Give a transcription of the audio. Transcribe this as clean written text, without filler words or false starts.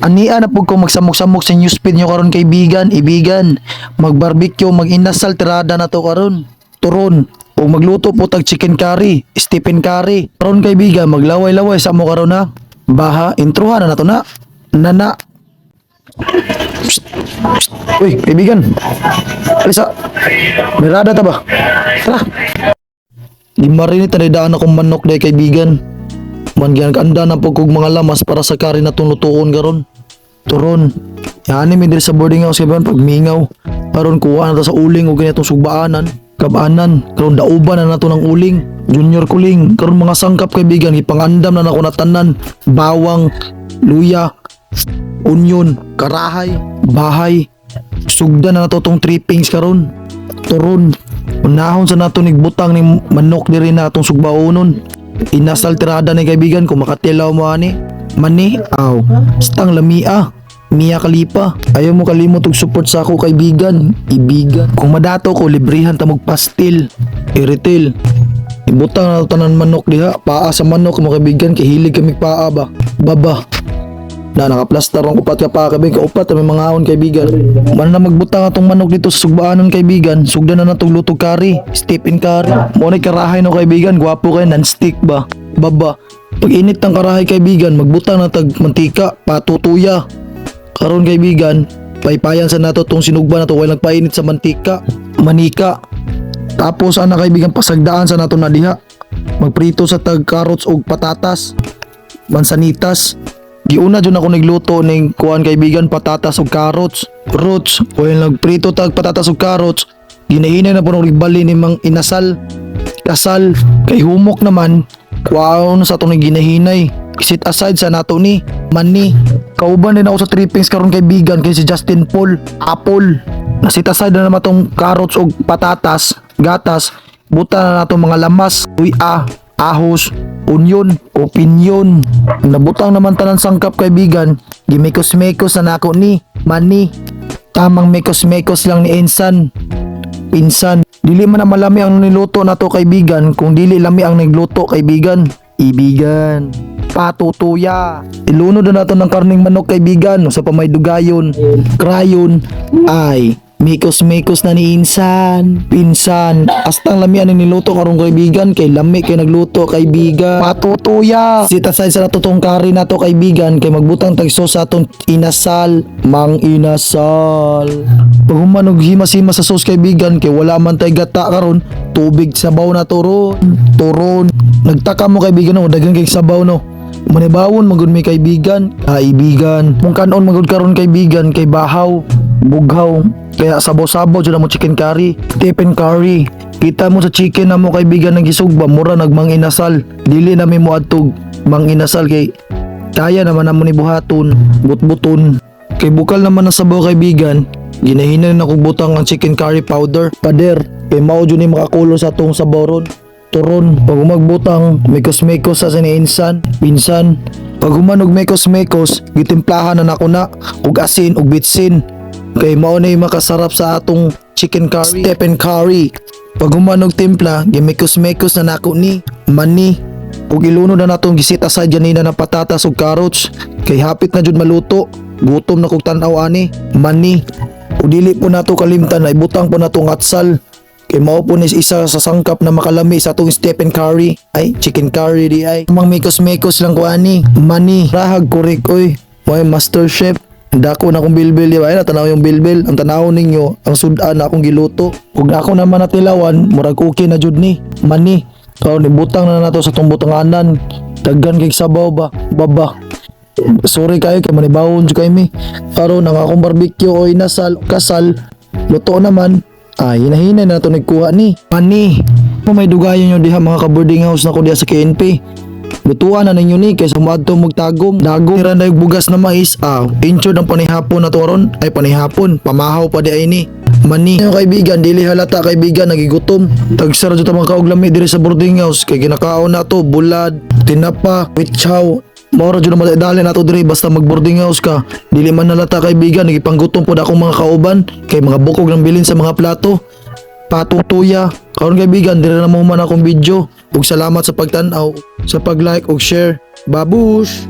Ania na pud ko magsamok-samok sa newsfeed nyo karon, kaibigan, ibigan. Mag-barbecue, mag-inasal tirada na to karon. Turon o magluto po tag chicken curry, Stephen Curry. Karon, kaibigan, maglaway-laway sa mo karon ha. Baha, introhan na nato na. Nana. Psst, psst. Uy, kaibigan. Alisa. Mirada ta ba? Tara. Di marinit na daan akong manok day, kaibigan. Man anda na po kog mga lamas para sa curry na tong lutuon karon. Turon. Yani mi diri sa boarding house, kaibigan, pag mingaw. Karon kuha na ta sa uling og ganitong sugbaanan. Kabanan, karon dauban na nato ng uling. Junior kuling, karon mga sangkap, kaibigan, ipangandam na nako na tanan. Bawang, luya, onion, karahay, bahay. Sugdan na nato tong trippings karon. Turon. Unahon sa nato nigbutang ni manok diri na atong sugbaonon. Inasal tirada ni, kaibigan, kung makatilaw mo ani. Mani, aw. Stang lamia. Mia Khalifa. Ayaw mo kalimot og support sa ako, kaibigan. Ibigan. Kung madato ko, librihan ta og pastil. Iritil. Ibutang na tanan manok diha. Paa sa manok mo, kaibigan, kay hilig kami paa ba. Baba. Na nakaplastar ang upat ka pa, kaibigan, kaupat may mga aon, kaibigan. Man na magbutang atong manok dito sa sugbaanon, kaibigan. Sugdan na natong luto curry, Stephen Curry. Mo na karahay no, kaibigan, gwapo kay non-stick ba. Baba. Pag init ng karahay, kaibigan, magbutang na tag mantika, patutuya. Karon, kaibigan, paypayan sa nato tong sinugba na to while nagpainit sa mantika, manika. Tapos ana, kaibigan, pasagdaan sa nato na diha. Magprito sa tag carrots og patatas, mansanitas. Giuna jud ako nagluto ning kuan, kaibigan, patatas ug carrots. Roots, while nagprito tag patatas ug carrots, ginahinay na po nung bali ni mang inasal. Kasal, kay humok naman, kuwaon sa atong ginahinay. Sit aside sa nato ni, mani. Kauban din ako sa trippings karon, kaibigan, kay si Justin Paul, Apple. Na-set aside na naman tong carrots ug patatas, gatas, buta na nato mga lamas, uy ah, ahos, onion, opinion. Nabutang naman tanan sangkap, kaibigan, gimekos-mekos na nako ni, mani. Tamang mekos-mekos lang ni insan. Pinsan, dili man na malami ang niluto nato, kaibigan, kung dili lami ang nagluto, kaibigan. Ibigan. Patutuya. Ilunod na nato ng karning manok, kaibigan, sa pamay dugayon. Krayon. Ay, mikos-mikos na ni insan. Pinsan. Astang lami ang niluto karon, kaibigan, kay lami kay nagluto, kaibigan. Patutuya. Sit aside sa nato tong curry nato, kaibigan, kay magbutang tag sauce sa atong inasal, mang inasal. Pag human og himas-himas sa sauce, kaibigan, kay wala man tay gata karon, tubig sabaw na turon. Turon. Nagtaka mo, kaibigan, no, daghan kay sabaw no. Manibawon magud may kaibigan, kaibigan. Mung kanon magud karon, kaibigan, kay bahaw, bughaw. Kaya sabaw-sabaw jud mo chicken curry, Stephen Curry. Kita mo sa chicken na mo, kaibigan, nang gisugba, mura nagmang inasal. Dili na mi mo adtog mang inasal kay kaya naman namo ni buhaton, butbuton. Kay bukal naman ang sabaw, kaibigan, ginahinan na kog butang ang chicken curry powder. Pader, kay mao jud ni makakulor sa atong sabaw ron. Turon, pag umagbutang, mekos-mekos sa siniinsan, pinsan. Pag human og mekos-mekos, gitimplahan na nako na og asin ug bitsin. Kay mao na makasarap sa atong chicken curry, Stephen Curry. Pag human og timpla, gimekos-mekos na nako ni mani. Ug ilunod na natong gi-set aside ganina na patatas ug carrots kay hapit na jud maluto. Gutom na kog tan-aw ani, mani. Ug dili po nato kalimtan na ibutang po nato ang atsal. Kay mao po ni isa sa sangkap na makalami sa atong Stephen Curry. Ay, chicken curry di ay. Mang mekos-mekos lang ko ani. Mani. Rahag kurik oy. May master chef. Dako na akong bilbil di ba? Ay, natanaw yung bilbil. Ang tanaw ninyo, ang sudan na akong giluto. Kung ako naman natilawan, murag okay na jud ni. Mani. Karon ibutang na nato sa tong butanganan. Daghan kay sabaw ba? Baba. Sorry kayo kay manibawon jud kay mi. Karon ang akong barbecue o inasal, kasal, luto naman. Ay, hinahinay na nato nagkuha ni. Mani. May dugayon nyo diha, mga ka-boarding house na ko diha sa KNP. Lutuan na ninyo ni kaysa moadto magtagom. Dagom tira na yung bugas na mais. Ah, insured ang panihapon na to ron. Ay, panihapon, pamahaw pa di ay ni. Mani. Yung kaibigan, dili halata, kaibigan, nagigutom. Tagsara jud ta mga kauglami diri sa boarding house kay ginakaon na to bulad, tinapa, witchaw. Mao ra jud ang madali nato diri basta mag boarding house ka. Dili man nalata, kaibigan, nagipanggutom pod akong mga kauban kay mga bukog ng bilin sa mga plato. Patutuya. Karon, kaibigan, diri na mo man akong video. Ug salamat sa pagtan-aw, sa pag-like ug share. Babush!